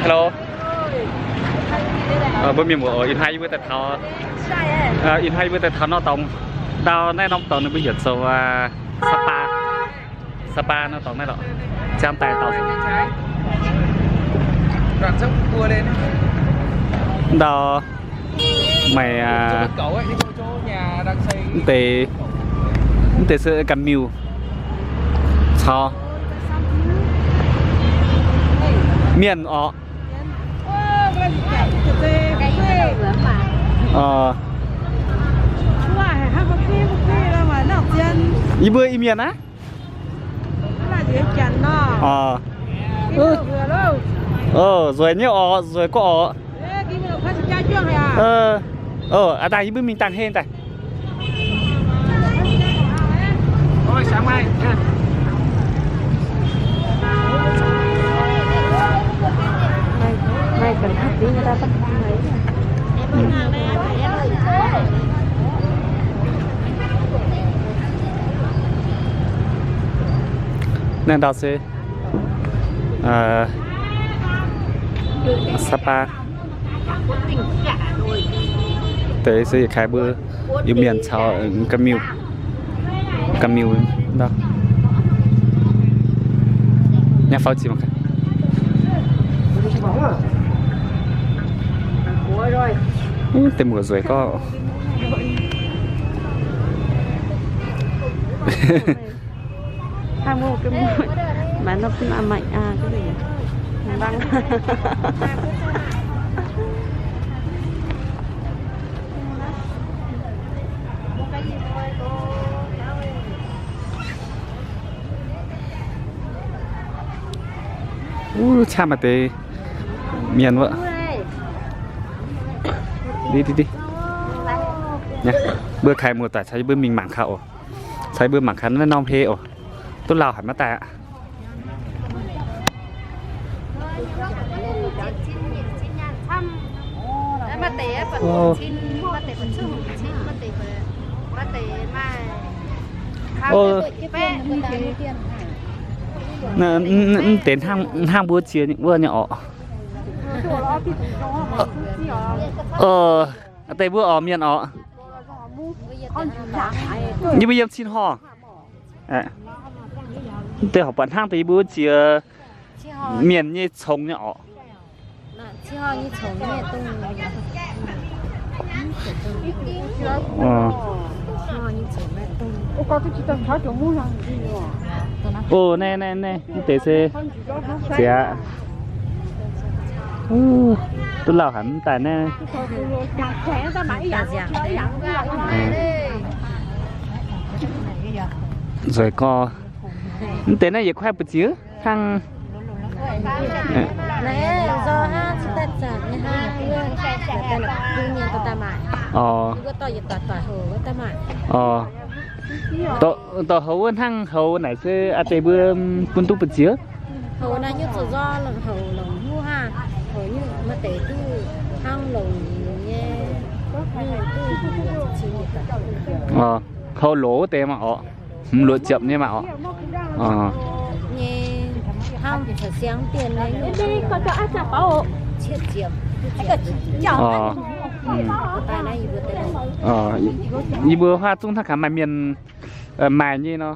Hello. Mbuo mienh muoz, ih hnoi yie mbuo daaih taux, ih hnoi yie mbuo daaih taux norm dorngx, ndau naaiv norm dorngx ninh mbuo heuc zoux Sapa. Sapa norm dorngx naaiv lorqc. Ziang daaih dauh ndau. Meih mv deix, mv deix se ga'miuh caux mienh orqc. Yie mbuo Iu-Mienh aqv. Nzueic nyei orqc, nzueic gorqv orqc. Aa, daaih yie mbuo mingh dangh heh daaih. Naaiv ndau se Sapa. Deix se yietc kaaix mbuo Iu-Mienh caux ga'miuh, ga'miuh ndau. Nyei faaux ziqc mangc gaax. Deix muoz nzueic gorqv. Wuov camv maaih deix mienh wuov. Mbuo kaaix muoz-doic caux yie mbuo mingh mangc gaax oc. Caux yie mbuo mangc gaax naaiv norm heh oc. Duqv lauh haic maiv daaih aqv. Mv deix hnangv mbuo ziex wuov nyei orqc. Deix mbuo orqc, mienh orqc. Yie mbuo yiem Cin Horngh. Deix horpc buatc hnangv deix yie mbuo ziex mienh nyei congx nyei orqc. Naaiv, naaiv, naaiv deix se ziex. Duqv lauh haic mv daaih naaiv. Nzueic gorqv. Mv deix naaiv yietc kuaaiv mbu'ziex hnangv. Orqc. Dorh houx wuov hnangv houx naaic se aa deix mbuo bun duqv mbu'ziex. Orqc, houx loz wuov deix maah orqc. Hmz luoqc ziepc nyei maah orqc. Yie mbuo huaav zungv hnangv gaax maaih mienh maaih nyei nor.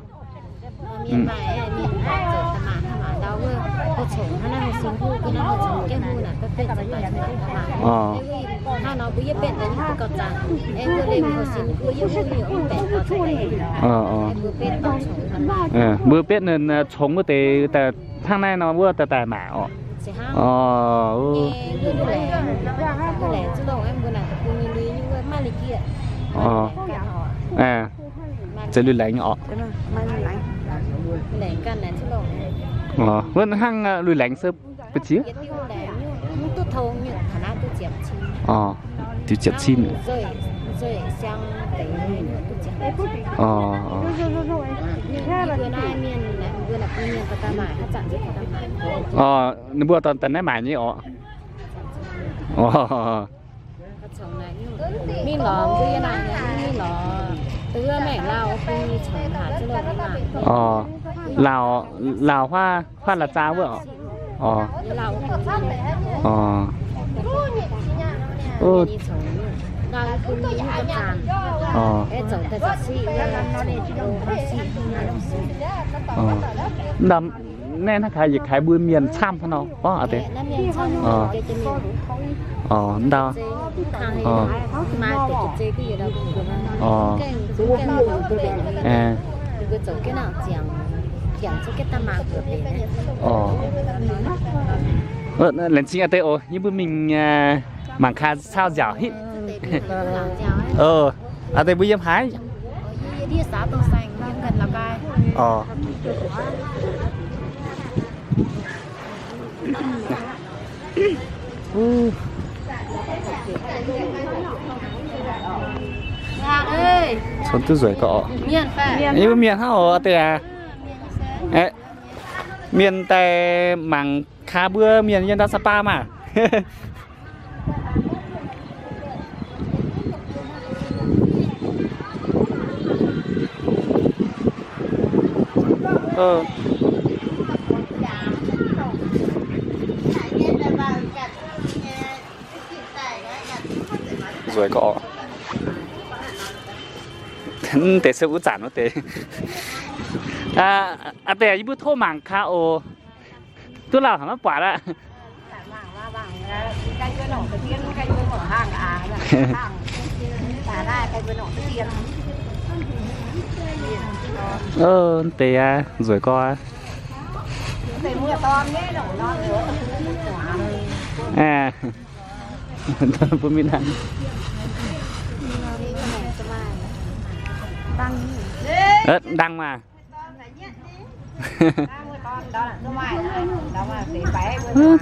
Mbuo betv congx wuov deix hnangv naaiv nor wuov daaih daaih maah orqc. Zeiz lui-laengz orqc. Wuov hnangv lui-laengz se mbu'ziex. Orqc, diuh ziepc cin. Orqc, ninh mbuo daaih naaiv maaic nyei orqc. Orqc. Orqc, Laauc, Laauc huaav, huaav la'zaa wuov orqc. Orqc. Orqc. Orqc. Orqc. Naaiv hnangv haaix yietc kaaix mbuo mienh camv hnangv nor. Orqc, a'deix. Orqc, ndau. Orqc. Orqc. Laengz zingh a'deix oc, yie mbuo mingh mangc gaax caux nziaauc hitv. Oc, a'deix mbuo yiem haaix? Orqc. Cunv duqv nzueic gorqv oc. Yie mbuo mienh hnangv oc, a'deix aac. Mienh daaih mangc gaax mbuo mienh yiem ndau Sapa maah. Nzueic gorqv. Deix se wuov zanc wuov deix. A'deix yie mbuo tov mangc gaax oc. Duqv lauh haic maiv buatc aqv. Deix aqv, nzueic gorqv aqv. Bun mingh naaiv. Ndangh maah.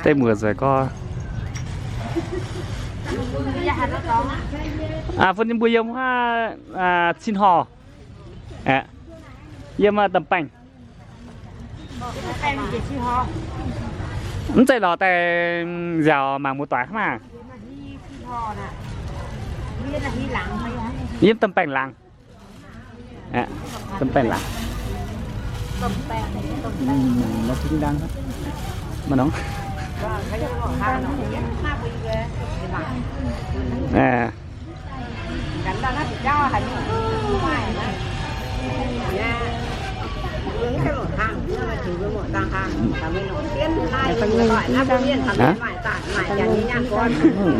Deix muoc nzueic gorqv. Bun mbuo yiem huaav cin horh. Yiem domh baengh. Mv zeiz lorz daaih nziaauc mangc muoz-doic hnangv maah. Yiem domh baengh laangz. Domh baengh laangz.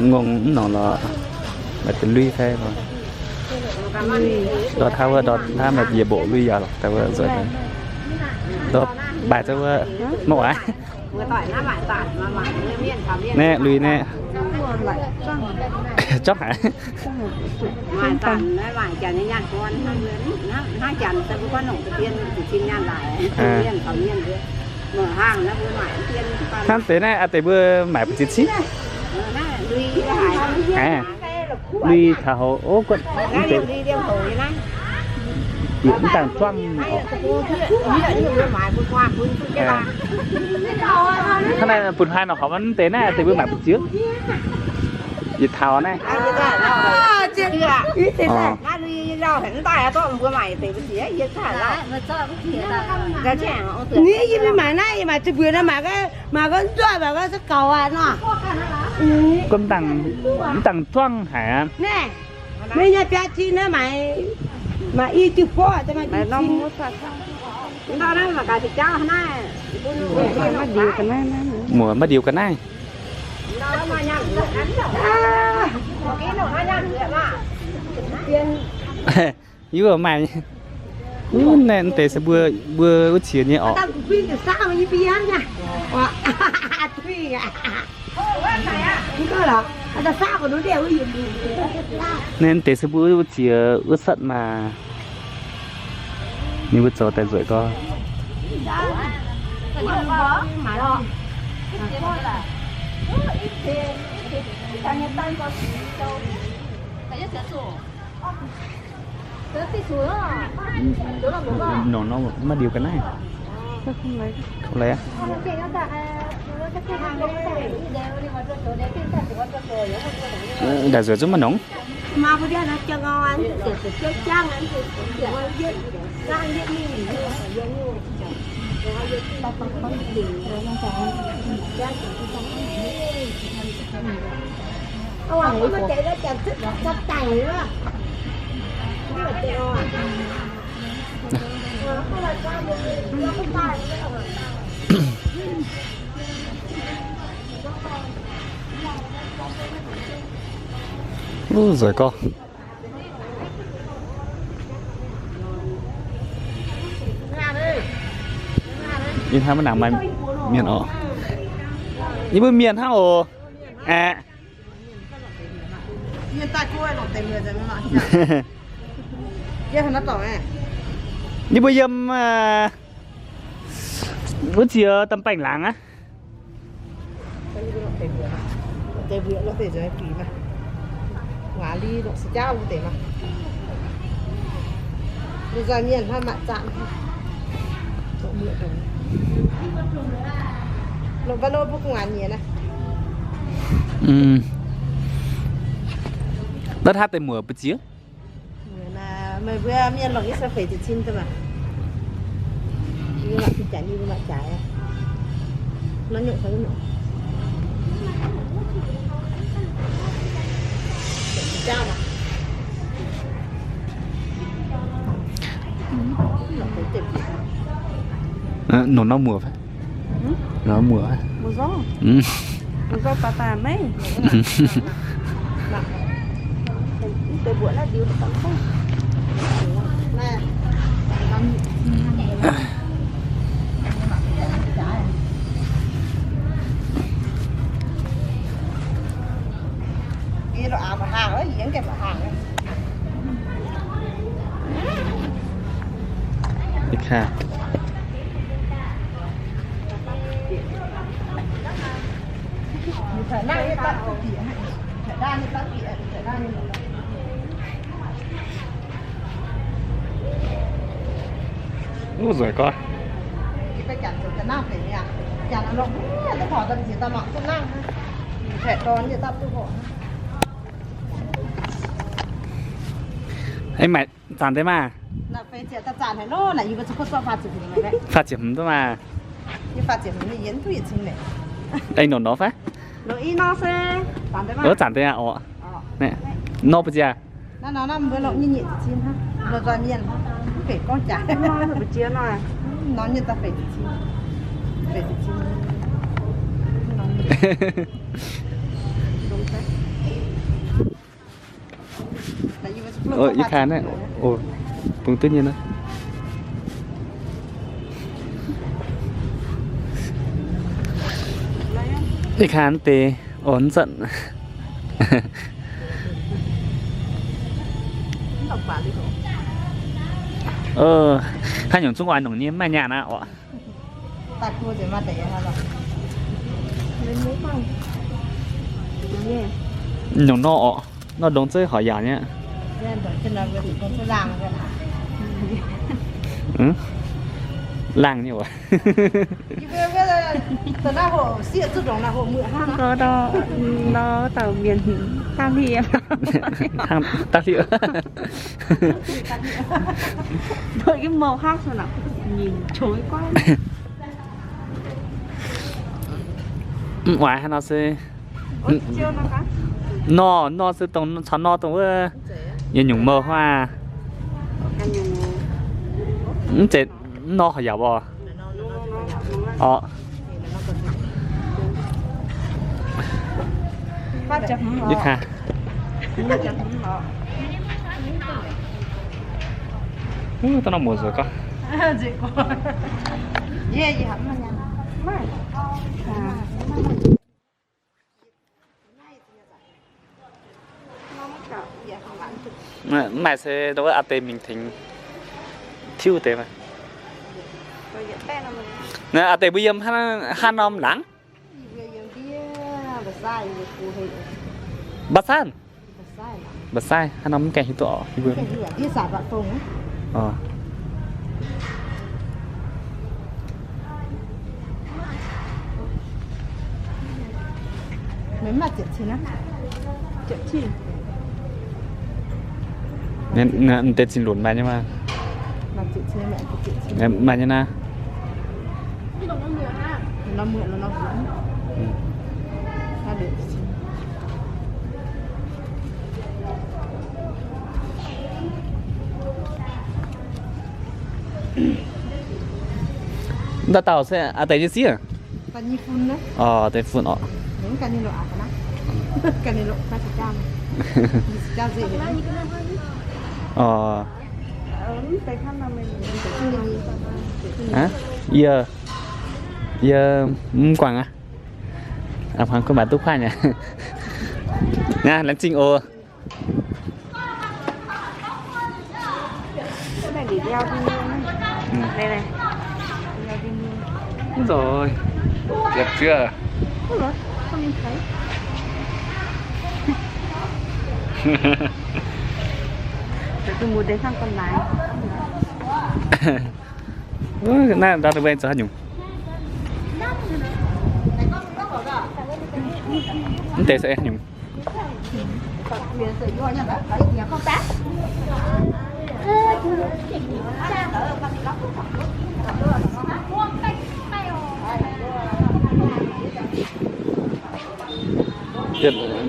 Ngongh mv nongc lorz, maaih deix lui fai lorh. Ndortv hnangv wuov, ndortv hnangv maaih yie mboc lui yaac lorqc, daaih wuov nzueic. Ndortv mbaih zouv wuov mv oix. Naeqv lui naeqv. Zorqv haic. Hnangv deix naaiv, a'deix mbuo maaic mbu'ziex ciqv. Lui taux houx, o, guonv, bieqc mv dangh juangv oc. Hnangv naaiv bun haaix nor, horpc mv deix naaiv, deix mbuo maaic mbu'ziex. Yietc taux naaiv. Ni yie mingh maaic naaiv, yie maaic ziex mbuoqc naaiv, maaic gau, maaic gau nzoih, maaic gau se gaux aqv nor. Guonv mv dangh, mv dangh juangv haic aqv. Naaiv, naaiv nyei biaa cin naaiv maaic, maaic i jiu fov, maaic i cin. Muoc maiv ndiux ga'naaiv. Yie maaih, naaiv deix se mbuo, mbuo wuov qiex nyei orqc. Naaiv deix se mbuo wuov qiex wuov satv maah. Ninh mbuo zoux daaih nzueic gorqv. Nongc nor maiv ndiux ga'naaiv. Không lấy á. Đa dua zungv maiv nongc. Uv, nzueic gorngv. Yie hnamv maiv nangc maaih mienh oc. Yie mbuo mienh hnangv oc. Aeqv, yie mbuo yiem wuov ziex da'baengx laangz aqv. Mv, da'haav deix muoc mbu'ziex? Meih mbuo mienh longc nyei se feix ziepc cin daaih maah. Yie mbuo mangc jaaix, yie mbuo mangc jaaix. Nor nyungc fai nyungc? Nongc nor muoc fai? Nor muoc fai? Uv, nzueic gorngv. Aengx maaic zanc deix maah. Faah ziepc hmz duqv maah. Aengx nongc nor fai? Zanc deix aqv oc. Nor mbu'ziex? Yie kaaix naaiv, bungx duqv nyei nor. Yie kaaix naaiv deix, o, mv zanc. Haaix nyungc zungv oix nongc nyei, mv maaih nyaanh aqv oc. Nyungc nor oc, nor ndongc zeiv horc yaauc nyei aqv. Laangh nyei oc. Nor dauh mienh daaih liuz. Mbuo yie mouc hnangv se nor, nyinh qongx guaiv. Mv oix haaix nor se nor, nor se dongh caux nor dongh wuov yietc nyungc mouc huaav. Mv zeiz nor horc yaauc oc. Orqc. Yie kaaix. Wuov, da'nor muoz nzueic gorngv. Mv maaih se ndau wuov aa deix mingh tengx tiuv deix maah. Aa deix mbuo yiem haaix norm laangz? Mba'sanv. Mba'sanv, haaix norm mv gaengh hiuv duqv oc. Deix zinh lunc maaih nyei maah. Maaih nyei naaiv. Dauh dauh se a'deix nyei sieqv. Orh, deix fun orqc. Orh. Yie, yie mv guangc aqv. Aa, kuv maaih duqv kuaaiv nyei. Naaiv laengz zingh oc. Mv nzoih, ziepc zuoqv. Naaiv ndau ninh mbuo zoux haaix nyungc? Mv deix se haaix nyungc?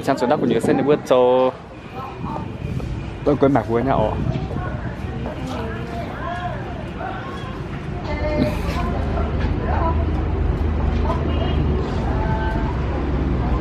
Ziangh zuqc ndau gu'nyuoz se ninh mbuo zoux guei maaic mbuo nyei orqc.